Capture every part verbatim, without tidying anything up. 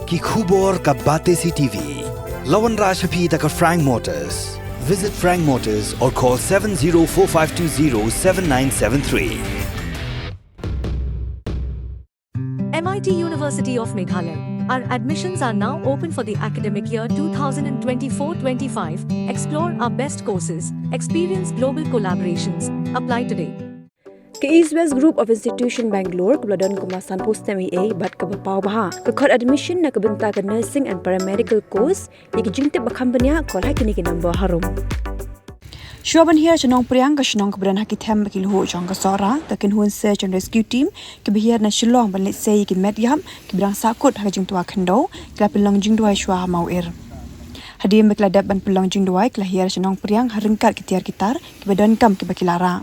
Ki khubor ka Batesi T V. La wanrah sha phi da ka Frank Motors. Visit Frank Motors or call seven zero four five two zero seven nine seven three. M I T University of Meghalaya. Our admissions are now open for the academic year two thousand twenty-four twenty-five. Explore our best courses, experience global collaborations. Apply today. Ka East West Group of Institution Bangalore kaba la don kumba sanphew snem eiei bad kaba paw bha ka khot admission na ka bynta ka nursing and paramedical course. Ïa ki jingtip ba kham bniah call ha kine ki number harum. Shuwa ban hiar sha Nongpriang, ka shnong kaba don ha ki them bad ki lhuh jong ka Sohra, ka kynhun Search and Rescue Team kiba hiar na Shillong ban leit sei ïa ki met ïap kiba dang sahkut ha ka jingtwa khyndew ki la pynlong jingduwai shuwa ha Mawir. Hadien ba ki la dep ban pynlong jingduwai, ki la hiar sha Nongpriang ha ryngkat ki tiar ki tar kiba donkam kiba ki la rah.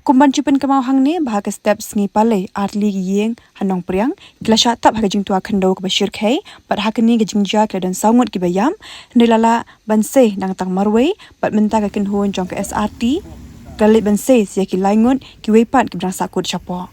Kum ban shu pynkynmaw hangne ba ha ka step Sngi Palei, artylli ki ïing ha Nongpriang ki la shah tap ha ka jingtwa khyndew kaba shyrkhei, bad ha kane ka jingjia ki la don saw ngut kiba ïap. Hynrei la lah ban sei nangta marwei, bad mynta ka kynhun jong ka S R T ka la leit ban sei sa ïa ki lai ngut kiwei pat kiba dang sahkut shapoh.